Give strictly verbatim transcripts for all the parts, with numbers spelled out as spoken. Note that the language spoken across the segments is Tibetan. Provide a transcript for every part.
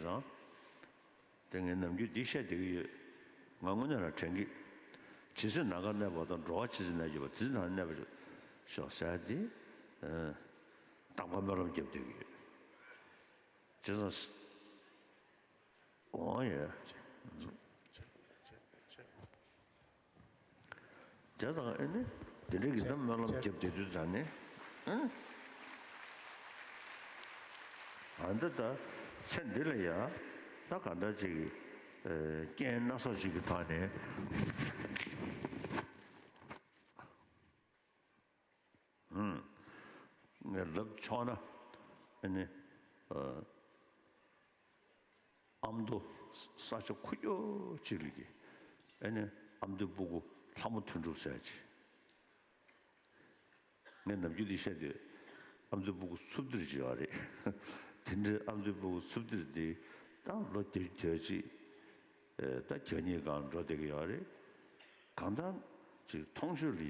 དང་། དེ་ངས་ནམ་རྒྱུན་འདི་བཤད་བསྡད་ཀྱི་ཡོད། ང་དངོས་གནས་ལ་དྲན་གྱི། ཇི་སྲིད་ནམ་མཁར་གནས་པ་དང་། འགྲོ་བ་ཇི་སྲིད་གནས་གྱུར་པ། དེ་སྲིད་ནམ་མཁར་གནས་པར་ཤོག་ཟེར་ཏེ། ཨ། དང་པ་སྨོན་ལམ་བརྒྱབ་བསྡད་ཀྱི་ཡོད། བྱས་ཙང་། འོང་ཡ། བྱས་ཙང་ཨེ་ནི། དེ་འདྲའི་གི་ད་སྨོན་ལམ་བརྒྱབ་བསྡད་དུས་ད་ནི། ཨ། ཨ་འདི་ད་ཚེ་འདི་ལ་ཡ། ད་ག་འདྲ་ཅིག་གི། ཨེ། རྐྱེན་སྣ་ཚོགས་ཅིག་གི་ཐོག་ནས། ཨུམ། ངས་ལབ་ཆོག་ན། ཨ་ནི། ཨ། ཨ་མདོ་ས་ཆ་ཁུག་ཀྱོག་ཅིག་ལ་གི། ཨ་ནི་ཨ་མདོའི་སྤུ་གུ་ལྷ་མོ་དོན་གྲུབ་ཟེར་ཅིག། ངས་ནམ་རྒྱུན་འདི་བཤད་དུས། ཨ་མདོའི་སྤུ་གུ་འཚུབ་སྡེར་ཅིག་ཡོད་རེད། དེ་འདྲའི་ཨ་མདོའི་སྤུ་གུ་འཚུབ་སྡེར་འདི་ད་ལོ་བརྒྱད་ཅུ་གྱ་གཅིག། ཨེ། ད་གྱ་གཉིས་སྒང་འགྲོ་བསྡད་ཀྱི་ཡོད་རེད། གང་ལྟར་ཅིག་མཐོང་ཆོས་ལ་ཡ།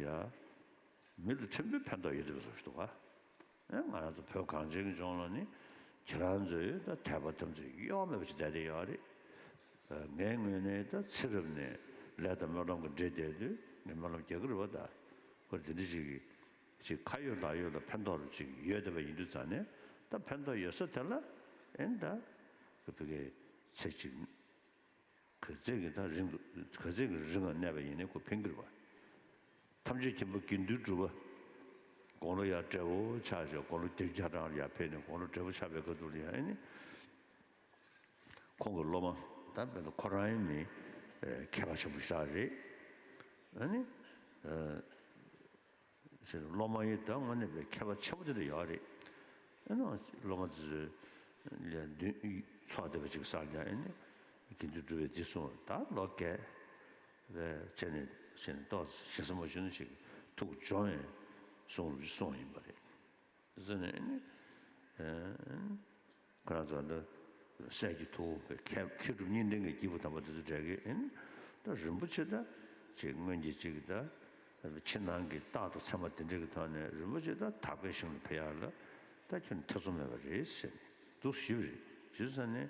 མི་ལ་ཕྲན་བུ་ཕན་ཐོགས་ཡོད་བསྡད་པ་བཟོ་ཞིག་འདུག་ག། ཨེ། ང་རང་ཚོ་བོད་གངས་ཅན་གྱི་ལྗོངས་ལ་ནི། ཁྱེད་རང་ཚོའི་ད་དད་པ་དམ་ཚིག་གཡོ་མེད་པ་ཅིག་བསྡད་བསྡད་ཡོད་རེད། ཨེ། ངའི་ངོས་ནས་ད་ཚེ་རབས་ནས་ལས་དང་སྨོན་ལམ་གྱི་འབྲེལ་བསྡད་དུས་ངས་སྨོན་ལམ་རྒྱག་གི་རེད་པ། ད་ཁོ་འདི་འདྲ་ཅིག་གིས་ཅིག་ཁ་ཡོད་ལག་ཡོད་ལ་ཕན་ཐོགས་རུ་ཅིག་ཡོད་བསྡད་པ་ཡིན་དུས་ཙང་ནས། ད་ཕན་ཐོགས་ཡོད་ས་དེ་ལ། ཨེ། ད་ཁོ་ཕ་གིའི་ཚེ་གཅིག། ག་ཚད་ཀྱི་ད་རིང་དུ། ག་ཚད་ཀྱི་རིང་ང་གནས་པ་ཡིན་ནའི་ཁོ་ཕན་གྱི་རེད་པ། ཐམས་ཅད་མཁྱེན་པ་དགེ་འདུན་གྲུབ་པ། དགུང་ལོ་ཡར་བགྲེས་པོ་ཆགས་བྱས། དགུང་ལོ་བརྒྱད་ཅུ་གྱ་གྲངས་ལ་ཡར་ཕེབས་ནས། དགུང་ལོ་བགྲེས་པོ་ཆགས་པའི་སྐབས་དུས་ལ་ཡང་ཨེ་ནི། ཁོང་གི་སློབ་མ་ད་དཔེར་ན་ཁོ་རང་ཡང་མི། ཨེ། མཁས་པ་ཆེན་པོ་ཞིག་རེད། ཨ་ནི། ཨེ། ཟེར། སློབ་མ་ཡིན་ད་དངོས་གནས་པའི་མཁས་པ་ཆེན་པོ་དེ་འདྲ་ཡོད་རེད། ཨ་ནི་སློབ་མ་དེ་ཚོའི་ལས་མདུན་ཚོགས་བསྡད་པ་ཅིག་བསམ་ཀྱང་། ཨ་ནི་དགེ་འདུན་གྲུབ་པས་འདི་གསུངས། ད་ལོ་རྒས་པའི་ཆ་ནས་བྱས་ནས་ཏོག་ཙམ་ཞེ་ས་མ་ཞུ་ན་ཅིག་ཐུགས་སྦྱོང་ཡང་གསུང་རོགས་ཅིག་གསུངས་ཡིན་པ་རེད། ཟེར་ནས་ཨ་ནི། ཨ། ཁོ་རང་ཚོ་འདི་སྲས་ཀྱི་ཐུ་བོ་མཁས་མཁས་གྲུབ་གཉིས་ལྡན་གྱི་སྐྱེས་བུ་དམ་པ་དེ་ཚོ་གྲས་ཀྱིས། ཨེ། ད་རིན་པོ་ཆེ་ད་ཅིག་སྔོན་གྱི་ཅིག་ད་ཕྱི་ནང་གི་རྟགས་དང་མཚན་མ་དེ་འདྲ་གི་ཐོག་ནས་རིན་པོ་ཆེ་ད་དག་པའི་ཞིང་ལ་ཕེབས་ཡག་ལ་ད་ཁྱོན་ཐེ་ཚོམ་མེད་པ་རེད་ཟེར་ནས་འདུག་ཞུས་པ་རེད། ཞུས་ཙང་ནས་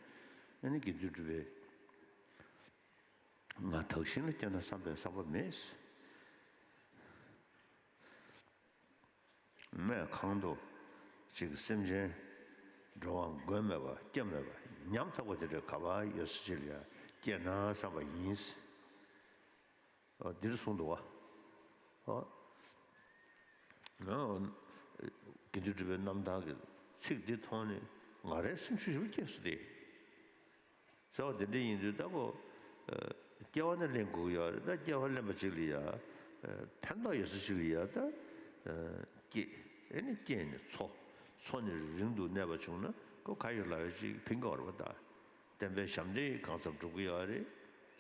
ཨ་ནི་དགེ་འདུན་གྲུབ་པས། ང་དག་ཞིང་ལ་སྐྱེས་ན་བསམ་པའི་བསམ་པ་མེད། སྨྲས། གང་དུ་ཅིག་སེམས་ཅན་འགྲོ་བ་མགོན་མེད་པ་སྐྱབས་མེད་པ་ཉམ་ཐག་པ་དེ་འདྲ་ག་པར་ཡོད་ས་ཅིག་ལ་ཡང་སྐྱེས་ན་བསམ་པ་ཡིན། འོ། འདིར་གསུངས་འདུག་པ། འོ། ང་དགེ་འདུན་གྲུབ་པའི་རྣམ་ཐར་གྱི་ཚིག་འདི་མཐོང་ནས་ང་རའི་སེམས་ཤུགས་ཞེ་པོ་སྐྱེས་སོང་སྟེ། ཟེར་བ་དེ་འདྲ་ཡིན་དུས་ད་ཁོ། ཨ། སྐྱེ་བ་ནི་ལེན་དགོས་ཀྱི་ཡོད་རེད། ད་སྐྱེ་བ་ལེན་པ་ཅིག་ལ་ཡ། ཨ། ཕན་ཐོགས་ཡོད་ས་ཅིག་ལ་ཡ་ད། ཨ། སྐྱེ། ཨེ་ནི་སྐྱེས་ནས་འཚོ། འཚོ་ནས་རིང་དུ་གནས་པ་བྱུང་ན་ཁོ་ག་ཡོད་ལ་ཡོད་ཅིག་ཕན་གྱི་ཡོད་རེད་པ། ད་བསྟན་པའི་ཞབས་འདེགས་གང་འཚམ་སྒྲུབ་ཀྱི་ཡོད་རེད།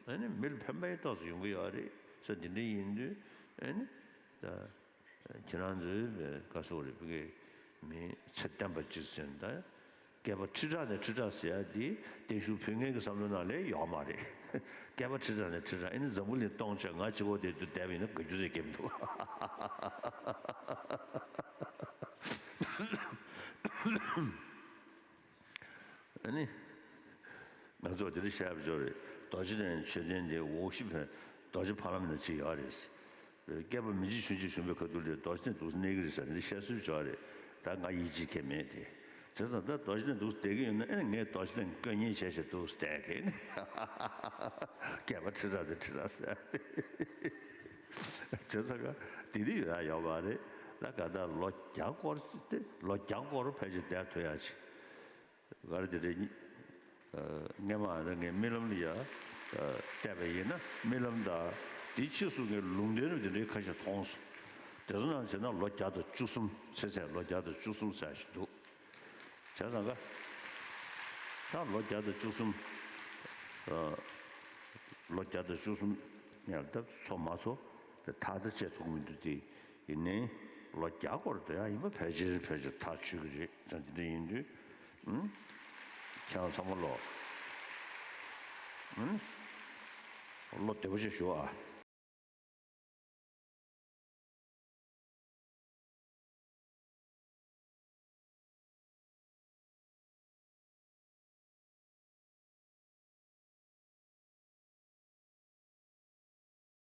ཨེ་ནི་མི་ལ་ཕན་པ་ཡང་ཏོག་ཙམ་ཡོང་གི་ཡོད་རེད་ཟེར། དེ་འདྲ་ཡིན་དུས་ཨེ་ནི་ད། ཁྱེད་རང་ཚོའི་ག་ཟེར་དགོས་རེད། ཕ་གིའི་མི་ཚེ་བརྟན་པ་ཅིག་ཟེར་ན། ད་བསྐལ་པ་ཁྲི་ཕྲག་ནས་ཁྲི་ཕྲག་ཟེར་ཡ་འདི་བརྟན་བཞུགས་ཕུལ་མཁན་གྱི་བསམ་བློའི་ནང་ལ་ཡོད་མ་རེད། བསྐལ་པ་ཁྲི་ཕྲག་ནས་ཁྲི་ཕྲག་ཨེ་ནི་འཛམ་བུ་གླིང་སྟོང་ཕྱིར་ང་གཅིག་པོ་དེ་དུ་བསྡད་པ་ཡིན་ན་དགའ་རྒྱུ་ཟེར་གྱི་མི་འདུག། ཨ་ནི། ང་ཚོ་དེ་འདྲ་བཤད་པ་ཅིག་ཡོད་རེད། རྡོ་རྗེ་གདན་མཆོད་རྟེན་དེ་འོག་གཞི་བས་རྡོ་རྗེ་ཕ་ལམ་ནང་ཅིག་ཡོད་རེད། བསྐལ་པ་མི་འཇིག་ཆུང་འཇིག་བྱུང་བའི་ཁ་ཐུག་ལ་རྡོ་རྗེ་གདན་འདུག་སེ་གནས་ཀྱི་རེད་ཟེར་ནས་བཤད་སྲོལ་ཅིག་ཡོད་རེད། ད་ང་ཡིད་ཆེས་ཁེལ་མེད་དེ། བྱས་ཙང་ད་རྡོ་རྗེ་གདན་འདུག་སེ་བསྡད་ཀྱི་ཡོད་ན་ཨེ་ངས་རྡོ་རྗེ་གདན་བསྐོ་ཉེན་བྱས་བྱས་འདུག་སེ་བསྡད་ཀྱི་ཡིན། བསྐལ་པ་ཁྲི་ཕྲག་དང་ཁྲི་ཕྲག་ཟེར། བྱས་ཙང་ཀ་དེ་དུས་ཡོད་ཡ་ཡོད་མ་རེད། ད་ག་ད་ལོ་བརྒྱ་སྐོར་དེ། ལོ་བརྒྱ་སྐོར་ཕལ་ཆེར་བསྡད་ཐུབ་ཡ་ཅིག་ག་རེ་དེ་རེད། ཨ། སྔས་མ་ཨ་ནི་ངས་རྨི་ལམ་ལ་ཡ། ཨ། བལྟས་པ་ཡིན་ན་རྨི་ལམ་དང་དེའི་ཕྱིས་སུ་ངས་ལུང་བསྟན་རབ་དེ་འདྲའི་ཁ་ཤས་མཐོང་སོང་། དེ་ཚོ་ནང་བྱས་ན་ལོ་བརྒྱ་དང་བཅུ་གསུམ། ཚེ་ཚད་ལོ་བརྒྱ་དང་བཅུ་གསུམ་ཟེར་ཞིག་འདུག། བྱས་ཙང་ཀ་ད་ལོ་བརྒྱ་དང་བཅུ་གསུམ། ཨ། ལོ་བརྒྱ་དང་བཅུ་གསུམ་ཡར་ད་འཚོ་མ་འཚོ་དེ་ཐག་ད་བཅད་ཐུབ་མི་འདུག་སྟེ། ཡིན་ནའི་ལོ་བརྒྱ་སྐོར་སྡོད་ཡག་ཡིན་པ་ཕལ་ཆེར་ཕལ་ཆེར་ཐག་ཆོད་ཀྱི་རེད། ད་འདི་འདྲ་ཡིན་དུས། ཨུམ། ཁྱེད་རང་ཚང་མ་ལོ། ཨུམ། བློ་བདེ་པོ་ཅིག་ཞུ་ཨ།